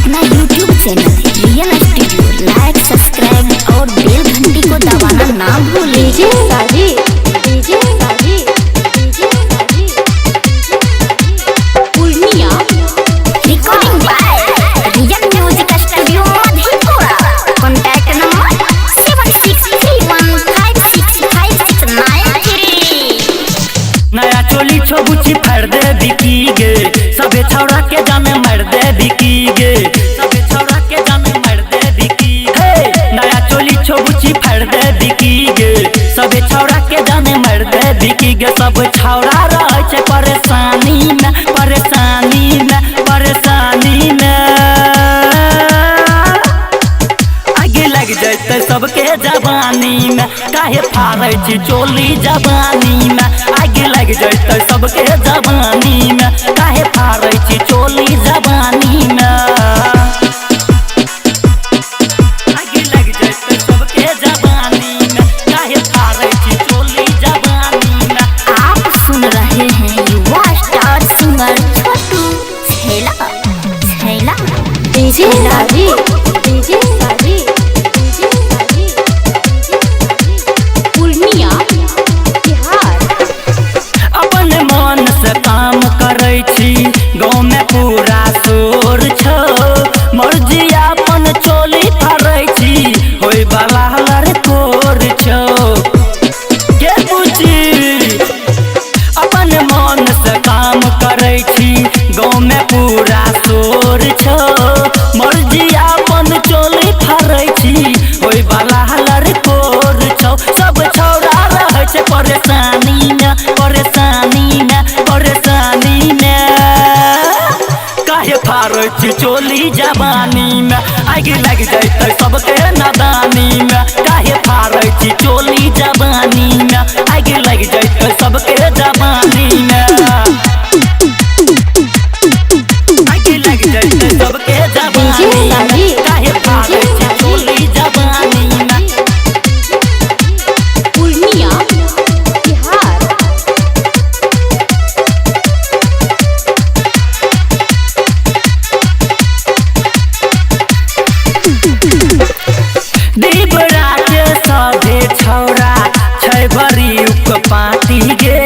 अपना YouTube channel real studio like subscribe और बेल घंटी को दबाना ना भूलें। DJ Sajid, DJ Sajid, DJ Sajid, Purnia. Recording by real music studio Madhepura. Contact number 7631565693। नया चोली छो गुची फाड़ दे बिकी गे, सबे छौड़ा के जाने मार दे बिकी गे, सबे छौड़ा के जाने मार दे बिकी गे। नया चोली छो गुची फाड़ दे बिकी गे, सबे छौड़ा के जाने मार दे बिकी गे। सब छौड़ा रहे छे परेशानी में, परेशानी में, परेशानी में। आगे लग जैते सबके जवानी में, काहे फाड़ै छी चोली जवानी में। आगे लग जैते सबके जवानी में, काहे फाड़ै छी चोली जवानी में। आगे लग जैते सबके जवानी में, काहे फाड़ै छी चोली जवानी में। आप सुन रहे हैं युवा स्टार सिंगर छोटू छैला छैला। DJ Sajid, DJ Sajid, DJ Sajid, Purnia Bihar. अपन मन से काम करै छी, गाँव में पूरा शोर छौ। मर्जी अपन चोली फाड़ै छी, होय वाला लड़कोर छौ। के बुची अपन मन से काम करै छी, गाँव में पूरा शोर छौ। मर्जी अपन चोली फाड़ै छी, होय वाला लड़कोर छौ। सब छौड़ा रहै छै परेशानी में, परेशानी में, परेशानी में। काहे फाड़ै छी चोली जवानी में, आगि लागि जैतै सबके नादानी में। काहे फाड़ै छी चोली जवानी में, आगि लागि जैतै सबके जवानी में। आगि लागि जैतै सबके जवानी में, काहे फाड़ै छी चोली जवानी में। पूर्णिया बिहार। डिबरा के सभे छौड़ा छै बड़ी उपपाती गे,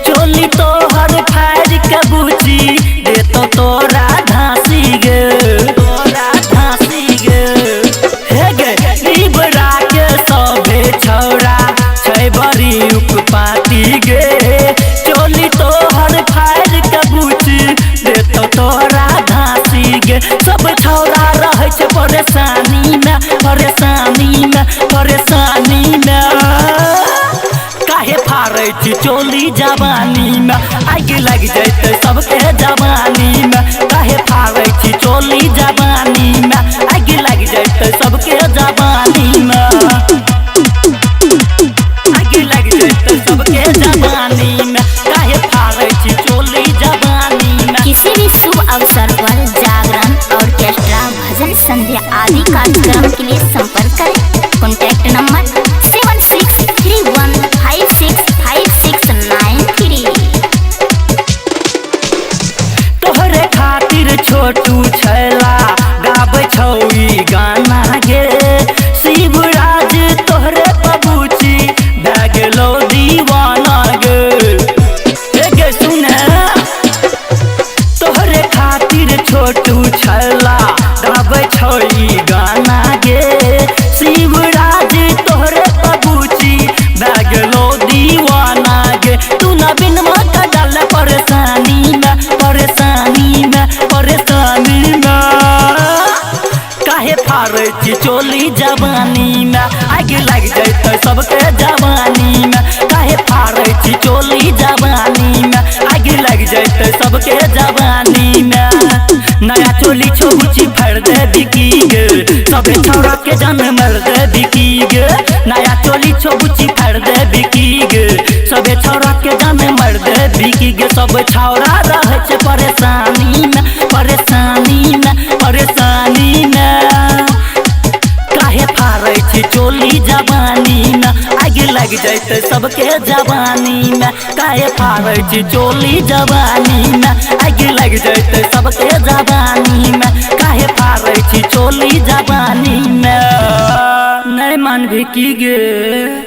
चोली तोहर फाड़ि के बुची देतो तोरा धाँसी गे, तोरा धाँसी गे। हे गे डिबरा के सभे छौड़ा छै बड़ी उपपाती गे, चोली तोहर फाड़ि के बुची देतो तोरा धाँसी गे। सब छौड़ा रहै छै परेशानी में, परेशानी में, परेशानी में। काहे फाड़ै छी चोली जवानी में, आगि लागि जैतै सबके जवानी में। काहे फाड़ै छी चोली जवानी में, आगि लागि जैतै सबके जवानी में। आगि लागि जैतै सबके जवानी में, काहे फाड़ै छी चोली जवानी में। किसी भी शुभ अवसर पर जागरण, ऑर्केस्ट्रा, भजन संध्या आदि कार्यक्रम के लिए संपर्क करें। Contact number 7631565693। तोहरे खातिर छोटू छैला गाबै छौ ई गाना गे, शिवराज तोहरे बबूची भए गेलौ दीवाना गे। हे गे सुने तोहरे खातिर छोटू छैला गाबै छौ ई गाना गे, शिवराज तोहरे बबूची भए गेलौ दीवाना गे। तू न बिन मत डाल परेशानी में, परेशानी में, परेशानी में। काहे फाड़ै छी चोली जवानी में, आगि लागि जैतै सबके जवानी में। काहे फाड़ै छी चोली जवानी में, आगि लागि जैतै सबके जवानी में। नया चोली छौ गुची फाड़ि दे बिकी गे, सबे छौड़ा के जान मार दे बिकी गे। नया चोली छौ गुची फाड़ि दे बिकी गे, सबे छौड़ा के जान मार दे बिकी गे। सब छौड़ा रहै छै परेशानी में, परेशानी में, परेशानी में। काहे फाड़ै छी चोली जवानी में, आगि लागि जैतै सबके जवानी में। काहे फाड़ै छी चोली जवानी में, आगि लागि जैतै सबके जवानी में। काहे चढ़ोली जवानी में। नहीं मानबी की गे।